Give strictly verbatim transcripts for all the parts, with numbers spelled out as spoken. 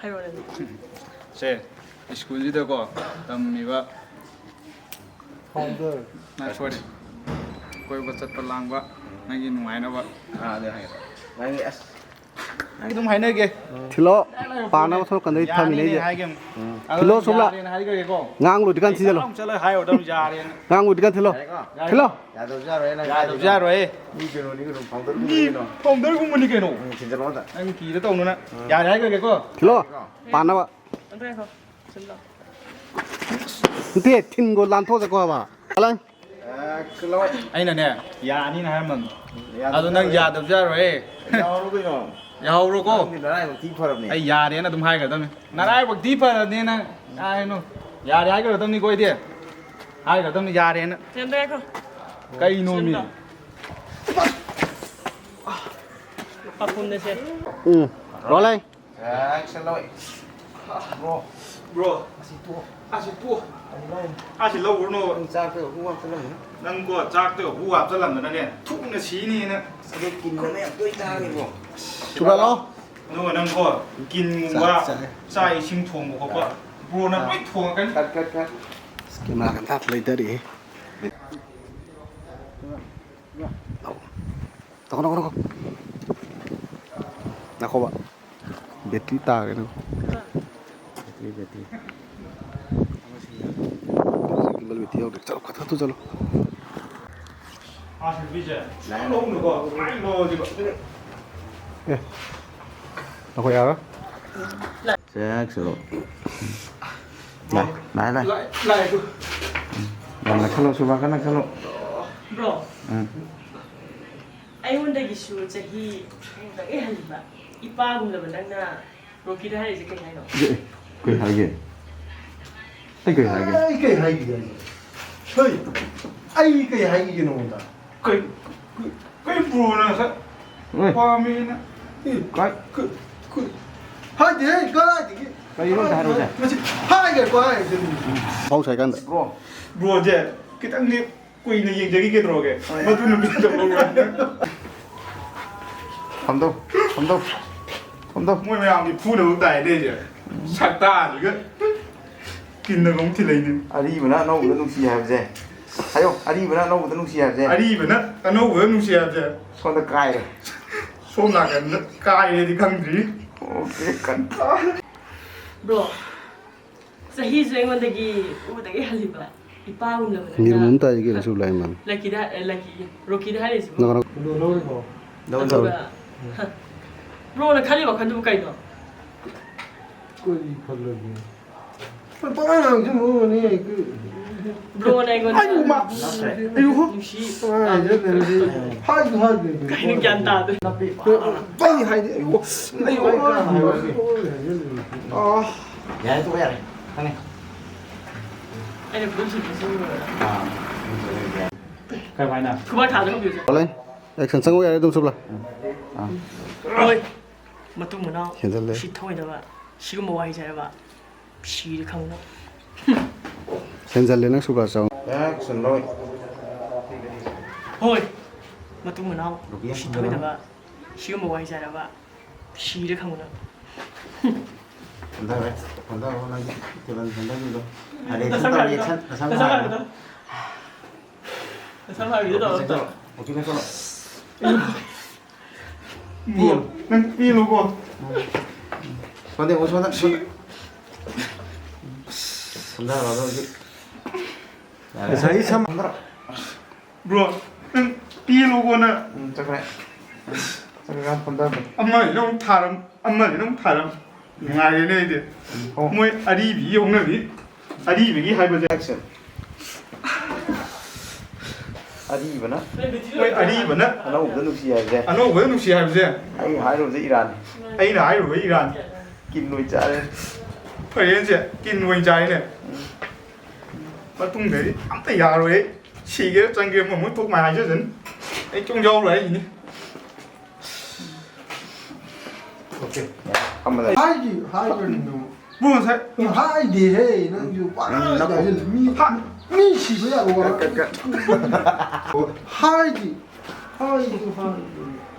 ꯍꯥꯏꯔꯣꯅꯦ꯫ ꯁꯦ, ꯁ꯭ꯀꯨꯜꯁꯤꯗꯀꯣ ꯇꯝꯃꯤꯕ Founder. ꯅꯪ, sorry, ꯀꯣꯏꯕ ꯆꯠꯄ ꯂꯥꯡꯕ, ꯅꯪꯒꯤ ꯅꯨꯡꯉꯥꯏꯅꯕ꯫ ꯑꯥ, ꯑꯗꯨ ꯍꯥꯏꯒꯦ꯫ ꯅꯪꯒꯤ ꯑꯁ, ꯅꯪꯒꯤ ꯑꯗꯨꯝ ꯍꯥꯏꯅꯒꯦ꯫ ꯊꯤꯜꯂꯣ, ꯄꯥꯅꯕ ꯊꯣꯛꯂꯛꯀꯥꯟꯗ ꯑꯩ ꯌꯥꯅꯤꯅꯦ ꯊꯝꯃꯤꯅꯦ ꯑꯩꯁꯦ꯫ ꯍꯥꯏꯒꯦ꯫ ꯎꯝ꯫ ꯑꯗꯣ ꯊꯤꯜꯂꯣ, ꯁꯣꯝꯂꯥ꯫ ꯌꯥꯔꯦꯅ ꯍꯥꯏꯈ꯭ꯔꯒꯦꯀꯣ꯫ ꯉꯥꯡꯂꯣꯏꯗ꯭ꯔꯤꯀꯥꯟ ꯊꯤꯖꯜꯂꯣ꯫ ꯑꯩ ꯆꯠꯂꯣ ꯆꯠꯂꯣ ꯍꯥꯏꯔꯨꯔꯗꯕꯅꯤ ꯌꯥꯔꯦꯅ꯫ ꯉꯥꯡꯂꯣꯏꯗ꯭ꯔꯤꯀꯥꯟ ꯊꯤꯜꯂꯣ꯫ ꯌꯥꯔꯦꯀꯣ? ꯊꯤꯜꯂꯣ꯫ ꯌꯥꯗꯕꯁꯨ ꯌꯥꯔꯣꯏ, ꯅꯪ ꯌꯥꯗꯕꯁꯨ ꯀꯥꯏꯗꯩꯅꯣ? ꯌꯥꯔꯣꯏ꯫ ꯃꯤ ꯀꯩꯅꯣꯅꯤ ꯀꯩꯅꯣ, founderꯒꯨꯝꯕꯅꯤ ꯃꯤ ꯀꯩꯅꯣ꯫ Founderꯒꯨꯝꯕꯅꯤ ꯀꯩꯅꯣ꯫ ꯎꯝ, ꯊꯤꯟꯖꯜꯂꯣ ꯑꯝꯇ꯫ ꯅꯪ ꯀꯤꯗ ꯇꯧꯅꯨꯅ꯫ ꯎꯝ꯫ ꯌꯥꯔꯦ ꯍꯥꯏꯈ꯭ꯔꯒꯦꯀꯣ꯫ ꯊꯤꯜꯂꯣ꯫ ꯄꯥꯅꯕ꯫ ꯑꯗꯨ ꯉꯥꯏꯈꯣ꯫ ꯊꯤꯜꯂꯣ꯫ ꯅꯠꯇꯦ, ꯊꯤꯟꯒꯣ ꯂꯥꯟꯊꯣꯛꯑ ꯆꯠꯀꯣ ꯍꯥꯏꯕ꯫ ꯑꯂꯥꯏ꯫ ꯑꯦ, ꯊꯤꯜꯂꯣ꯫ ꯑꯩꯅꯅꯦ, ꯌꯥꯅꯤꯅ ꯍꯥꯏꯔꯝꯃꯕꯅꯤ꯫ ꯌꯥꯗꯕꯁꯨ ꯑꯗꯣ ꯅꯪ ꯌꯥꯔꯣꯏ꯫ ꯌꯥꯗꯕꯁꯨ ꯌꯥꯔꯣꯏ꯫ ꯌꯥꯎꯔꯣ ꯀꯩꯅꯣ꯫ ꯌꯥꯍꯧꯔꯣꯀꯣ꯫ ꯅꯪꯗꯤ ꯅꯔꯥꯏꯕꯛ ꯊꯤ ꯐꯔꯕꯅꯦ꯫ ꯑꯩ ꯌꯥꯔꯦꯅ ꯑꯗꯨꯝ ꯍꯥꯏꯒꯗꯕꯅꯤ꯫ ꯅꯔꯥꯏꯕꯛ ꯊꯤ ꯐꯔꯕꯅꯦ ꯅꯪ꯫ ꯀꯥꯏꯅꯣ꯫ ꯌꯥꯔꯦ ꯍꯥꯏꯒꯗꯕꯅꯤꯀꯣ ꯑꯩꯗꯤ꯫ ꯍꯥꯏꯒꯗꯕꯅꯤ ꯌꯥꯔꯦꯅ꯫ ꯁꯦꯝꯗ ꯉꯥꯏꯈꯣ꯫ ꯀꯩꯅꯣꯃꯤ? ꯁꯦꯝꯗ꯫ ꯂꯨꯄꯥ ꯀꯨꯟꯅ ꯁꯦ꯫ ꯎꯝ꯫ Rolling꯫ Action ꯂꯧ꯫ Bro꯫ Bro꯫ ꯑꯁꯤ ꯇꯣꯛꯑꯣ꯫ ꯑꯁꯤ ꯇꯣꯛꯑꯣ꯫ ꯑꯁꯤ ꯂꯧ꯫ ꯑꯁꯤ ꯂꯧꯔꯨꯅꯣ꯫ ꯅꯪ ꯆꯥꯛꯇ ꯍꯨ ꯍꯥꯞꯆꯜꯂꯝꯃꯦ꯫ ꯅꯪꯀꯣ ꯆꯥꯛꯇ ꯍꯨ ꯍꯥꯞꯆꯜꯂꯝꯗꯅꯅꯦ ꯊꯨꯅ ꯁꯤꯅꯤꯅ꯫ ꯑꯗꯣ ꯀꯤꯟ ꯑꯃ ꯌꯥꯝ ꯇꯣꯏ ꯇꯥꯔꯦꯕꯣ꯫ ꯊꯨꯒꯥꯏꯔꯣ꯫ ꯑꯗꯨꯒ ꯅꯪꯀꯣ ꯀꯤꯟꯒꯨꯝꯕ ꯆꯥꯛ ꯆꯥꯛ ꯆꯥꯛ ꯏꯁꯤꯡ ꯊꯣꯡꯕ ꯈꯣꯠꯄ ꯕ꯭ꯔꯣꯅ ꯂꯣꯏ ꯊꯣꯡꯉꯛꯀꯅꯤ꯫ Cut, cut, cut꯫ ꯑꯁ, camera ꯒ ꯊꯥ ꯂꯩꯊꯔꯤꯍꯦ꯫ ꯇꯧꯀꯅꯨ, ꯇꯧꯀꯅꯨ꯫ ꯉꯥꯏꯈꯣꯕ꯫ Battery ꯇꯥꯒꯅꯤ꯫ Battery, battery꯫ Gimbal battery ꯌꯥꯎꯗ꯭ꯔꯦ꯫ ꯆꯠꯂꯣ, ꯈꯠ ꯈꯠ ꯆꯠꯂꯣ꯫ ꯑꯥ, ꯁꯦꯜꯐꯤꯁꯦ ꯂꯥꯏꯟ ꯂꯧꯅꯨꯀꯣ꯫ ꯂꯥꯏꯟ ꯂꯧꯔꯗꯤꯕ꯫ ꯑꯦ꯫ ꯉꯥꯏꯈꯣ, ꯌꯥꯔꯣꯏ꯫ ꯆꯦꯛ ꯁꯨꯔꯣ꯫ ꯂꯥꯏ, ꯂꯥꯏ, ꯂꯥꯏ꯫ ꯂꯥꯏ, ꯂꯥꯏ ꯑꯗꯨ꯫ ꯌꯥꯝ ꯅꯛꯁꯜꯂꯣ, ꯁꯨꯕꯥ, ꯈꯔ ꯅꯛꯁꯜꯂꯣ꯫ Bro꯫ ꯎꯝ꯫ ꯑꯩꯉꯣꯟꯗꯒꯤꯁꯨ ꯆꯍꯤ ꯑꯃꯨꯛꯇꯪ ꯍꯦꯛ ꯍꯜꯂꯤꯕ ꯏꯄꯥꯒꯨꯝꯂꯕ ꯅꯪꯅ ꯔꯣꯀꯤꯗ ꯍꯥꯏꯔꯤꯁꯦ ꯀꯩ ꯍꯥꯏꯅꯣ? ꯑꯦ, ꯀꯩ ꯍꯥꯏꯒꯦ? ꯑꯩ ꯀꯩ ꯍꯥꯏꯒꯦ? ꯑꯩ ꯀꯩ ꯍꯥꯏꯒꯦ ꯍꯥꯏꯁꯦ? ꯍꯣꯏ, ꯑꯩ ꯀꯩ ꯍꯥꯏꯈꯤꯒꯦ ꯅꯉꯣꯟꯗ? ꯀꯩ, ꯀꯩ, ꯀꯩ ꯕ꯭ꯔꯣꯅ ꯉꯁꯥꯏ ꯑꯣꯏ꯫ ꯄꯥꯝꯃꯦꯅ? ꯑꯦ, ꯀꯥꯏ? ꯀ-, ꯀ-, ꯍꯥꯏꯗꯦꯍꯦ, ꯀꯗꯥꯏꯗꯒꯤ? ꯀꯔꯤꯅꯣ ꯑꯝꯇ ꯍꯥꯏꯔꯛꯎꯁꯦ꯫ ꯃꯁꯤ ꯍꯥꯏꯒꯦꯀꯣ, ꯍꯥꯏꯒꯦ꯫ ꯄꯥꯎ ꯁꯥꯏꯀꯥꯟꯗ꯫ ꯕ꯭ꯔꯣ꯫ ꯕ꯭ꯔꯣꯁꯦ ꯈꯤꯇꯪꯗꯤ ꯀꯨꯏꯅ ꯌꯦꯡꯖꯈꯤ ꯀꯩꯗꯧꯔꯒꯦ? ꯍꯣꯏ꯫ ꯃꯗꯨ ꯅꯨꯃꯤꯠꯇ ꯂꯧꯔꯣꯏ꯫ ꯐꯝꯗꯧ, ꯐꯝꯗꯧ꯫ ꯁꯣꯝꯗ꯫ ꯃꯣꯏ ꯃꯌꯥꯝꯒꯤ ꯐꯨꯅꯕ ꯇꯥꯏꯅꯦ ꯑꯩꯁꯦ꯫ ꯁꯛꯇꯥꯁꯤꯒ꯫ ꯀꯤꯟꯅꯒ ꯑꯃꯨꯛ ꯊꯤꯜꯂꯛꯏꯅꯦ꯫ ꯑꯔꯤꯕꯅ ꯑꯅꯧꯕꯗ ꯅꯨꯡꯁꯤ ꯍꯥꯏꯕꯁꯦ꯫ ꯍꯥꯏꯌꯣ, ꯑꯔꯤꯕꯅ ꯑꯅꯧꯕꯗ ꯅꯨꯡꯁꯤ ꯍꯥꯏꯕꯁꯦ꯫ ꯑꯔꯤꯕꯅ ꯑꯅꯧꯕꯗ ꯅꯨꯡꯁꯤ ꯍꯥꯏꯕꯁꯦ꯫ ꯁꯣꯝꯗ ꯀꯥꯏꯔꯦ꯫ ꯁꯣꯝ ꯅꯥꯀꯟꯗ ꯀꯥꯏꯔꯦꯗꯤ ꯈꯪꯗ꯭ꯔꯤ꯫ ꯑꯣꯀꯦ, ꯀꯟ-꯫ ꯕ꯭ꯔꯣ, ꯆꯍꯤꯁꯨ ꯑꯩꯉꯣꯟꯗꯒꯤ ꯎꯗꯒꯤ ꯍꯜꯂꯤꯕ ꯏꯄꯥꯒꯨꯝꯂꯕ ꯅꯪꯅ ꯃꯤꯔꯨꯝ ꯑꯃ ꯇꯥꯏ ꯀꯩꯅꯣ ꯁꯤꯕꯨ ꯂꯥꯏꯃꯟ꯫ ꯂꯛꯀꯤꯗ, ꯑꯦ, ꯂꯛꯀꯤ, ꯔꯣꯀꯤꯗ ꯍꯥꯏꯔꯤꯁꯤꯕꯨ꯫ ꯅꯪ ꯀꯅꯥ-꯫ ꯂꯧ-, ꯂꯧꯔꯤꯕꯣ? ꯂꯧ-, ꯑꯗꯨꯒ, ꯂꯧ-꯫ ꯍ, ꯕ꯭ꯔꯣꯅ ꯈꯜꯂꯤ ꯋꯥꯈꯜꯗꯨꯕꯨ ꯀꯩꯅꯣ? ꯀꯔꯤ ꯈꯜꯂꯒꯦ? ꯍꯣꯏ, ꯄꯉꯥꯡ ꯉꯥꯡꯁꯤꯟꯕ ꯑꯣꯏꯔꯝꯒꯅꯤ, ꯑꯩ ꯀꯔꯤ-꯫ ꯕ꯭ꯔꯣꯅ ꯑꯩꯉꯣꯟꯗ ꯑꯌꯨ ꯃꯥ! ꯅꯨꯡꯁꯤ-, ꯑꯌꯨ ꯍꯣ! ꯅꯨꯡꯁꯤ-, ꯄꯉꯥꯡ ꯍꯥꯏꯖꯤꯟꯅꯔꯗꯤ ꯍꯥꯏꯁꯨ ꯍꯥꯏꯗꯦ꯫ ꯀꯩꯅꯣ ꯒ꯭ꯌꯥꯟ ꯇꯥꯗꯦ꯫ ꯄꯪ ꯍꯥꯏꯗꯤ, ꯑꯌꯨ ꯍꯣ! ꯑꯌꯨ ꯍꯣ! ꯑꯩ ꯀꯅꯥꯅ ꯍꯥꯏꯔꯨꯒꯦ? ꯑꯥ꯫ ꯌꯥꯔꯦ, ꯇꯣꯛꯑꯣ, ꯌꯥꯔꯦ꯫ ꯈꯪꯉꯦ꯫ ꯑꯩꯅ ꯐꯨꯜ ꯁꯤꯠꯄꯁꯨ ꯂꯣꯏꯔꯦ꯫ ꯑꯥ, ꯀꯔꯝꯍꯥꯏꯅ? ꯈꯨꯕꯥꯛ ꯊꯥꯗ ꯍꯧꯕꯤꯔꯁꯦ꯫ ꯔꯣꯂꯤꯡ꯫ ꯑꯦꯛꯁꯟ ꯆꯪꯉꯨ ꯌꯥꯔꯦ ꯑꯗꯨꯝ ꯆꯨꯞꯂ꯫ ꯑꯥ꯫ ꯍꯣꯏ꯫ ꯃꯇꯨꯡ ꯃꯅꯥꯎ ꯍꯦꯟꯖꯜꯂꯦ꯫ ꯁꯤ ꯊꯣꯏꯗꯕ ꯁꯤꯒꯨꯝꯕ ꯋꯥꯍꯩꯁꯦ ꯍꯥꯏꯔꯕ ꯁꯤꯔꯦ ꯈꯪꯉꯨ꯫ ꯍꯦꯟꯖꯜꯂꯦ ꯅꯪ ꯁꯨꯒꯥ ꯆꯥꯎ꯫ ꯑꯦꯛꯁꯟ ꯂꯣꯏ꯫ ꯍꯣꯏ꯫ ꯃꯇꯨꯡ ꯃꯅꯥꯎ ꯔꯨꯕꯤ ꯁꯤ ꯊꯣꯏꯗꯕ ꯁꯤꯒꯨꯝꯕ ꯋꯥꯍꯩꯁꯦ ꯍꯥꯏꯔꯕ ꯁꯤꯔꯦ ꯈꯪꯉꯨ ꯅꯪ꯫ ꯍꯟꯊꯔꯦ꯫ ꯍꯟꯊꯔꯣ ꯅꯪꯒꯤ ꯇꯦꯕꯜ ꯍꯟꯊꯈꯤꯕꯗꯣ꯫ ꯔꯤꯌꯦꯛꯁꯟ ꯇꯧ, ꯔꯤꯌꯦꯛꯁꯟ꯫ ꯅꯁꯝ ꯍꯥꯏꯕꯤꯗꯣ꯫ ꯅꯁꯝ ꯍꯥꯏꯕꯤꯗꯣ ꯇꯧꯔꯣ꯫ ꯋꯥꯀꯤꯡ ꯆꯠꯂꯣ꯫ ꯋꯥꯀꯤꯡ ꯆꯠꯂꯣ꯫ ꯄꯦꯜꯂꯨ꯫ ꯅꯪ ꯄꯦꯜꯂꯨꯀꯣ꯫ ꯎꯝ꯫ ꯁꯣꯝꯗ ꯌꯦꯡꯉꯣ, ꯁꯣꯝꯗ, ꯁꯣꯝꯗ꯫ ꯍꯟꯊꯔꯣ ꯑꯗꯣ ꯍꯧꯖꯤꯛ꯫ ꯌꯥꯔꯦ꯫ ꯉꯁꯥꯏꯒꯤ ꯁꯝ ꯍꯟꯊꯔꯣ꯫ ꯕ꯭ꯔꯣ, ꯅꯪ ꯄꯦꯜꯂꯣꯀꯣ ꯅꯪ꯫ ꯎꯝ, ꯆꯠꯈ꯭ꯔꯦ꯫ ꯆꯠꯈ꯭ꯔꯀꯥꯟ ꯐꯝꯊꯈ꯭ꯔꯦ꯫ ꯑꯃꯁꯤꯅ ꯑꯃꯨꯛ ꯊꯥꯔꯝ, ꯑꯃꯁꯤꯅ ꯑꯃꯨꯛ ꯊꯥꯔꯝ꯫ ꯅꯨꯡꯉꯥꯏꯔꯦꯅꯦ ꯑꯩꯗꯤ꯫ ꯎꯝ, ꯑꯣ꯫ ꯃꯣꯏ ꯑꯔꯤꯕꯤ ꯌꯧꯅꯕꯤ, ꯑꯔꯤꯕꯤꯒꯤ ꯍꯥꯏꯕꯁꯦ꯫ ꯑꯦꯛꯁꯟ꯫ ꯑꯔꯤꯕꯅ ꯃꯣꯏ ꯑꯔꯤꯕꯅ ꯑꯅꯧꯕꯗ ꯅꯨꯡꯁꯤ ꯍꯥꯏꯕꯁꯦ꯫ ꯑꯅꯧꯕꯗ ꯅꯨꯡꯁꯤ ꯍꯥꯏꯕꯁꯦ꯫ ꯑꯩ ꯍꯥꯏꯔꯨꯕꯗ ꯏꯔꯥꯅꯤ꯫ ꯑꯩꯅ ꯍꯥꯏꯔꯨꯕ ꯏꯔꯥꯅꯤ꯫ ꯀꯤꯟ ꯑꯣꯏ ꯆꯥꯔꯦ꯫ ꯐꯔꯦꯅꯦ, ꯀꯤꯟ ꯑꯣꯏ ꯆꯥꯔꯦꯅꯦ꯫ ꯎꯝ꯫ ꯃꯇꯨꯡꯗꯗꯤ ꯑꯝꯇ ꯌꯥꯔꯣꯏ꯫ ꯁꯤꯒꯦꯔꯥ ꯆꯪꯒꯦꯔꯥ ꯃꯣꯏ ꯃꯣꯏ ꯊꯣꯛ ꯃꯥꯏ ꯍꯥꯏꯖꯁꯅꯤ꯫ ꯑꯩ ꯀꯩꯝ ꯌꯥꯎꯔꯣꯏ ꯍꯥꯏꯁꯤꯅꯤ꯫ ꯑꯣꯀꯦ꯫ ꯐꯝꯃꯗ꯫ ꯍꯥꯏꯗꯤ ꯍꯥꯏꯕꯅꯤꯅ꯫ ꯕ꯭ꯔꯣ ꯉꯁꯥꯏ ꯍꯥꯏꯗꯦꯍꯦ, ꯅꯪꯁꯨ ꯄꯪꯍꯥꯏ ꯅꯪ ꯅꯀꯣꯛ ꯍꯥꯏꯖꯤꯜꯂꯦ꯫ ꯃꯤ, ꯍꯥ꯫ ꯃꯤ ꯁꯤꯕ ꯌꯥꯕ ꯋꯥ꯫ ꯀꯠ, ꯀꯠ, ꯀꯠ꯫ ꯍꯥꯏꯗꯤ, ꯍꯥꯏꯗꯤ, ꯍꯥꯏꯗꯤ꯫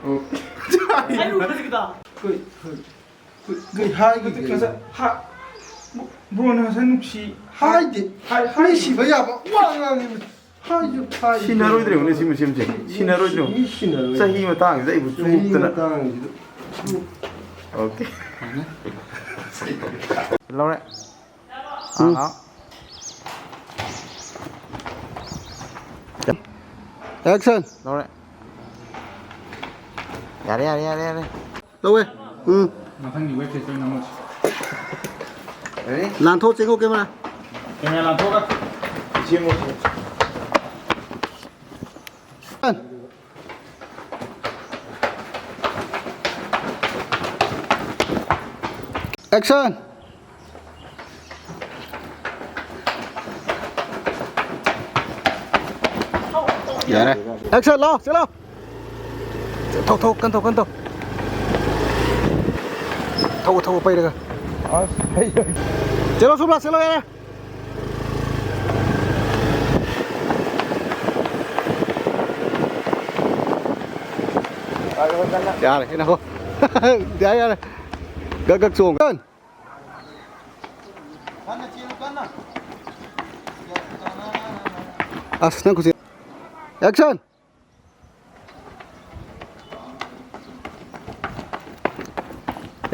ꯑꯣ꯫ ꯑꯩ ꯎꯈ꯭ꯔꯁꯤ ꯈꯤꯇ꯫ ꯀꯩ, ꯀꯩ, ꯀꯩ, ꯀꯩ ꯍꯥꯏꯈꯤꯒꯦ? ꯉꯁꯥꯏ ꯍꯥ-, ꯕ꯭ꯔꯣꯅ ꯉꯁꯥꯏ ꯅꯨꯡꯁꯤ ꯍꯥꯏꯗꯦ꯫ ꯍꯥꯏ-, ꯍꯥꯏ-, ꯅꯨꯡꯁꯤꯕ ꯌꯥꯕ ꯋꯥ ꯉꯥꯡꯉꯤꯕ꯫ ꯍꯥꯏꯁꯨ ꯍꯥꯏꯗꯦ꯫ ꯁꯤꯟꯅꯔꯣꯏꯗ꯭ꯔꯦ ꯌꯦꯡꯉꯨꯅꯦ ꯁꯤ ꯃꯁꯦꯝꯁꯦ꯫ ꯁꯤꯟꯅꯔꯣꯏꯗ꯭ꯔꯦ ꯌꯦꯡꯉꯨ꯫ ꯃꯤ ꯁꯤꯟꯅꯔꯣꯏ꯫ ꯆꯍꯤ ꯃꯇꯥꯡꯁꯤꯗ ꯑꯩꯕꯨ ꯆꯍꯤ ꯆꯨꯞꯇꯅ꯫ ꯃꯇꯥꯡꯁꯤꯗ꯫ ꯑꯣꯀꯦ꯫ ꯂꯧꯔꯦ꯫ ꯎꯝ꯫ ꯑꯥ꯫ Action꯫ ꯂꯧꯔꯦ꯫ ꯌꯥꯔꯦ, ꯌꯥꯔꯦ, ꯌꯥꯔꯦ, ꯌꯥꯔꯦ꯫ ꯂꯧꯋꯦ꯫ ꯎꯝ꯫ ꯃꯊꯪꯒꯤ web page ꯇ ꯑꯣꯏꯅ ꯅꯝꯃꯁꯤ꯫ Ready? ꯂꯥꯟꯊꯣꯛ ꯆꯦꯡꯉꯧ camera꯫ Camera ꯂꯥꯟꯊꯣꯛꯑꯒ꯫ ꯁꯦꯝꯃꯣ, ꯁꯦꯝꯃꯣ꯫ Action꯫ ꯌꯥꯔꯦ꯫ Action ꯂꯥꯎ, ꯆꯠꯂꯣ꯫ ꯊꯧ, ꯊꯧ, ꯀꯟ ꯊꯧ, ꯀꯟ ꯊꯧ꯫ ꯊꯧ, ꯊꯧ, ꯄꯩꯔꯒ꯫ ꯑꯁ, ꯍꯩ, ꯍꯩ꯫ ꯆꯠꯂꯣ, ꯁꯣꯝꯗ ꯆꯠꯂꯣ, ꯌꯥꯔꯦ꯫ ꯌꯥꯔꯦ, ꯁꯤ ꯅꯈꯣ꯫ ꯌꯥꯔꯦ, ꯌꯥꯔꯦ꯫ ꯒꯛ, ꯒꯛ ꯆꯣꯡ꯫ ꯑꯁ, ꯅꯪ ꯈꯨꯠꯁꯦ꯫ Action!